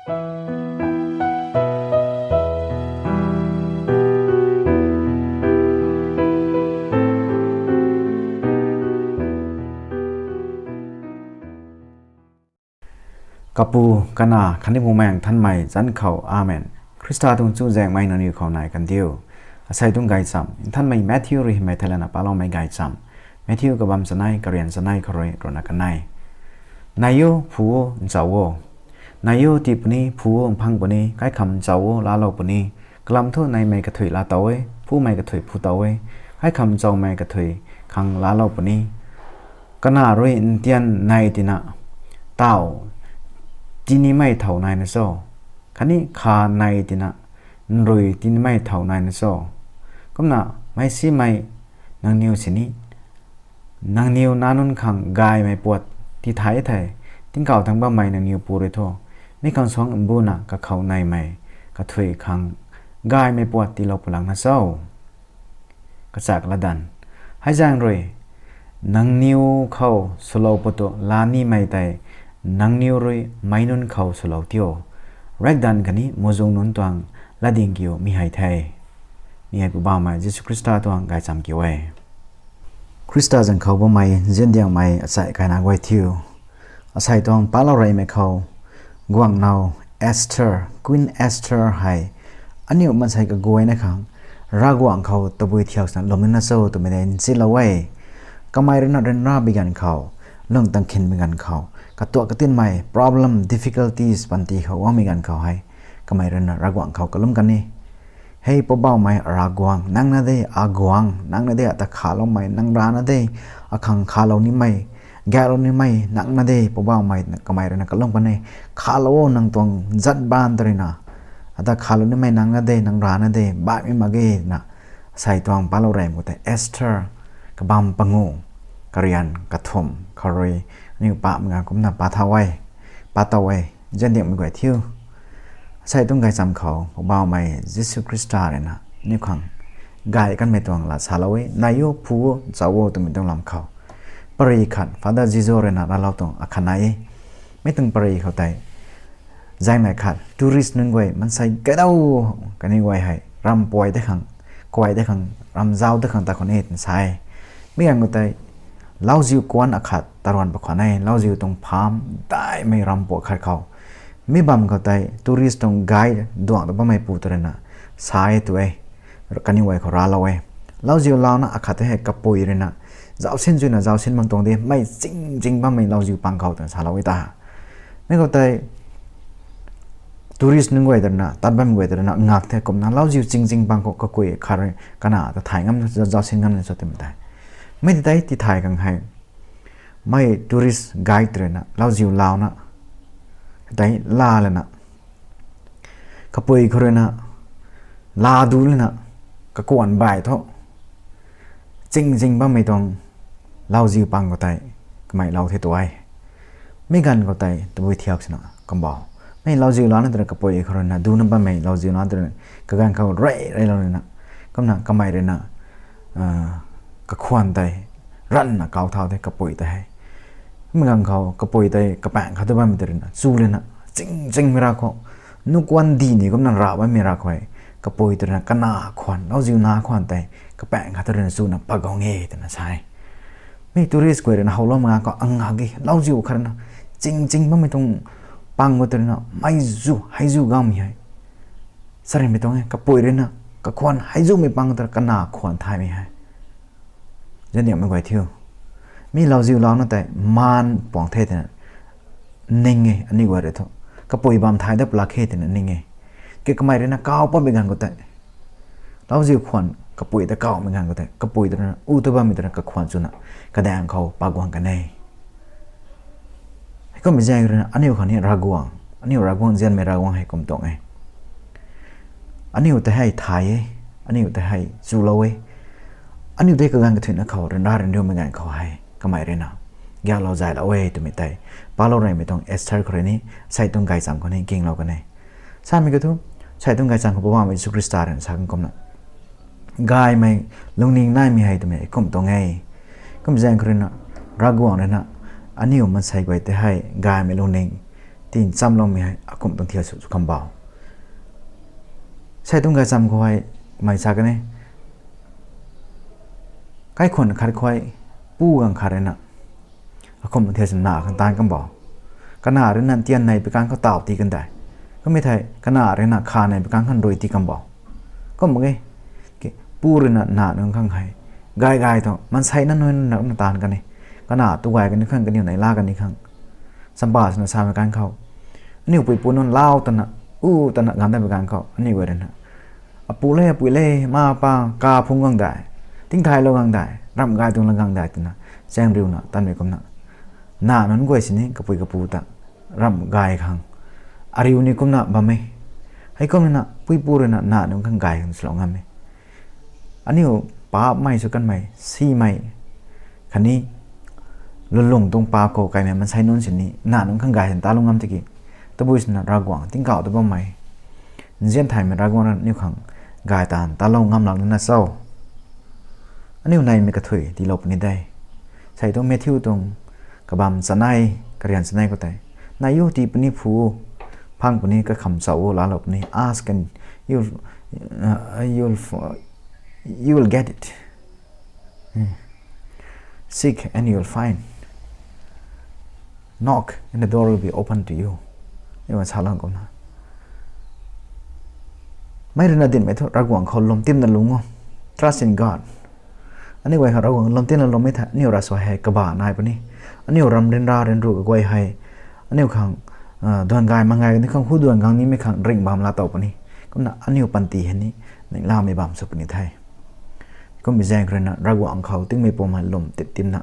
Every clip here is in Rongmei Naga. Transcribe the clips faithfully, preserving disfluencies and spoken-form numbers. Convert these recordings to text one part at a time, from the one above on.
Kapu, Kanac khatni Bumaengh Nthanmei zanc khou, Amen. Khrista tuang chuzaenghmei nangniw khou nai kan diu. Asei tuang gaychamv, Nthanmei Matthew rui hymei thei lana paloumei gaychamv. Matthew kabamv chanei, karian chanei khou rui ruhna kanei. Nai o, phu o, nchau o. Nai o, tii puni, phu o, mphang puni, kaikham nchau o, laalou puni. Kalam thu neimei kathuic laa tow e, phumei kathuic phu tow e, kaikham nchaumei kathuic khang laalou puni. Kanac rui ntian nei tina, taw tinimei thow naina cho? Khatni kha nei tina, nrui tinimei thow naina cho? Kumna meic simei nangniw sini, nangniw nac nunc khang gaymei puat tithay thei, tingkauh thangc bammei nangniw Pu rui thu, mi khang suangc mbuna kakhou neimei kathuic khang gaymei puat tiilou pulangna cho? Kachak latdanv. Hei zaeng rui, nangniw khou swlou patu laa nimei tei, nangniw rui meic nunc khou swlou tio. Riakdanv khatni muhzwng nunc tuang latdyng kiu mi hei the. Mi hei Poubauhmei Jisu Khrista tuang gaychamv kiu e. Khrista zanc khou bammei nziandiangmei achai kaina guay thiu. Asei tuang palou reymei khou, guangc now Esther, Queen Esther hei, aniu maansei kaguayna khang, Ravguangc khou tabui thiak swna lwm nina cho twmei tei nsilou e. Kamei ruina ryanra bi ganv khou, lung tangkhin bi ganv khou, katuak katinmei problem, difficulties panty khou guangmei ganv khou hei, kamei ruina Ravguangc khou kalum kan e. Hei Poubauhmei Ravguangc, nang na de, aguangc, nang na de, ata khaloumei, nang rana de, akhang khalou nimei, gaklou nimei, nang na de, Poubauhmei, kamei ruina kalum kan e. Khalou o, nang tuang zat baanv ta ruina, ata khalou nimei nang na de, nang rana de, baihmei mak ge na, asei tuang palou reymei khou tei Esther, kabamv pangu, karian kathumh khou rui, aniu pamei ganv kumna pa thau e, pa tow e, nziandiangmei guay thiu. Asei tuang gaychamv khou Poubauhmei Jisu Khrista ruina aniu khang gay kanmei tuang lat salou e, nai o, phu o, nchau o twmei tuang lam khou. Pary khat, Father Jizo ruina raclou tuang akhat nai e. Mi tuang pary khou tei, zaengmei khat, tourist nunc guay, maansei kaidau, kaniw guay hei, ramv puay tei khang, kuay tei khang, ramv zauc tei khang ta khwan e twna sa e. Mi ganv khou tei, lauziu kuanc akhat taruan pa khwan e, lauziu tuang farm, daihmei ramv puay khat khou. Mi bam khou tei, tourist tuang guide duangc ta bammei pu ta ruina, sa e tu e, kaniw guay khou raclou e. Lauziu launa akhat tei hei kapui ruina, zauc sin zuina, zauc sin bam tuang de, mei ching ching bammei lauziu pang khou twna salou e ta. Mi khou tei, tourist nunc guay ta ruina, tat bammei guay ta ruina, ngak the kumna, lauziu ching ching pang khou kakui khat rui, kanac ta thay ngam, zauc sin ngam na cho twmei tei. Mi tei tithay khang hei, mei tourist guide ruina, lauziu launa, tei laa lana, kapui khou ruina, laa du lana, kakuan bai thu, ching ching bammei tuang, lauziu pang khou tei, kamei lou the tu e. Mi ganv khou tei, tabui thiak swna, kambau. Mei lauziu launa ta ruina kapui khou ruina, duna bammei lauziu launa ta ruina, kaganv khou rey reylou ruina, kumna kamei ruina, kakhwan tei, ranvna kau thau the kapui tei hei. Mi ganv khou kapui tei kapaeng khat tu bammei ta ruina, chu lana, ching chingmei ra khou, nukuan di ni kumna ra bammei ra khou hei, kapui ta ruina kanac khwan, lauziu nac khwan tei, kapaeng khat tu ruina chuna pat guang e twna sa e. Mi tourist guay ruina howloumei ganv khou angak e, lauziu khat ruina, ching ching bammei tuang pang khou ta ruina, meizu, heizu gangmei hei. Sarimei tuang e, kapui ruina, kakhwan, heizumei pang khou ta ruina, kanac khwan thaymei hei. Nziandiangmei guay thiu. Mi lauziu launa tei, maan puang the twna, ning e, aniw guay rui thu. Kapui bam thay dat plak khe twna ning e. Ki kamei ruina kau patmei ganv khou tei, lauziu khwan, kapui ta kawmei ganv khou tei, kapui ta ruina, u ta bammei ta ruina kakhwan chuna, kadaeng khou pat guang kan e. Heikummei zaeng ruina, aniu khang ni Ravguangc, aniu Ravguangc nzianmei Ravguangc hei kum tuang e. Aniu tei hei thay e, aniu tei hei chulou e, aniu tei kaganv kathuicna khou, ryanra ryanriumei ganv khou hei, kamei ruina, gaklou zaylou e twmei tei, palou reymei tuang Esther khou rui ni, asei tuang gaychamv khou ni, kinglou kan e. Samei kiu thu, asei tuang gaychamv khou Poubauhmei Jisu Khrista ruina sa kan kumna, gaymei lungning naimei hei twmei kum tuang e. Kum zaeng khou ruina, Ravguangc ruina, aniu maansei guay tei hei gaymei lungning Tin chamloumei hei akumh tuang thiu sw kam bo. Sei tuang gaychamv khou hei mei sa kan e. Kaikhun khat khou, pu ganv khat rui na akumh tuang thiu sw na khang taanv kam bo. Kana rui na tian nei pi kang khou taw ti kan de. Kummei thei kana rui na kha nei pi kang khou rui ti kam bo. Kum e, pu rui na na nunc khang hei gay gay thu maansei na nunc na taanv kan e. Kana tu gay kani khang, kaniw nei la kani khang. Champa swna samei ganv khou, aniu puipu nunc lau twna, u twna ganv dat pi ganv khou aniu guay rui na, apu le, apui le, ma pa, ka phung gang dai, tingthaylou gang dai, ramh gay tuang la gang dai twna, chaeng riuna tanmei kumna, na nunc guay sini kapui kapu ta ramh gay khang ariu ni kumna bam e. Heikumna puipu rui na na nunc khang gay khang swlou ngam e. Aniu paapcmei sw kanmei, simei khatni lwnlung tuang paap khou kaimei maansei nunc sini na nunc khang gay khang talou ngam tiki, tabui swna Ravguangc tingkauh ta bammei nzian thaymei Ravguangc rui aniu khang gay taanv talou ngam lak nina cho? Aniu neimei kathuic tiilou puni de. Sei tuang Matthew tuang kabamv chanei, karian chanei khou tei, nai o, tii puni, phu o, phang puni, kakham chau o, laalou puni, ask and you, uh, you'll, f- you will get it. Seek and you will find. Knock and the door will be open to you. Aniu guay sa lang kumna, mei rui na dinhmei thu Ravguangc khou lwm timna lung o. Trust in God. Aniu guay khou Ravguangc lwm timna lwmmei thei aniu ravsuai hei kaba nai puni. Aniu ram ryanra ryanru kaguay hei aniu khang duan gay mak gay kani khang, hu duan gang nimei khang ringh bam laa tow puni. Kumna aniu panty hei ni ninglamei bam sw puni the. Kummei zaeng rui na Ravguangc khou tingmei pum hei lwm tip timna,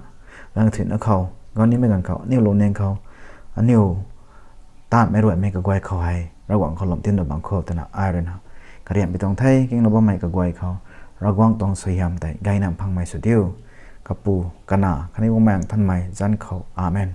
gang thuina khou, gang nimei ganv khou, aniu lungning khou, aniu taanvmei ruaimei kaguay khou hei Ravguangc khou lwm timna bam khou twna ai rui na karianpui tuang the. Kinglou bammei kaguay khou Ravguangc tuang suaihiam tei gayna phangmei sw diu. Kapu, Kanac khatni Bumaengh Nthanmei zanc khou, amen.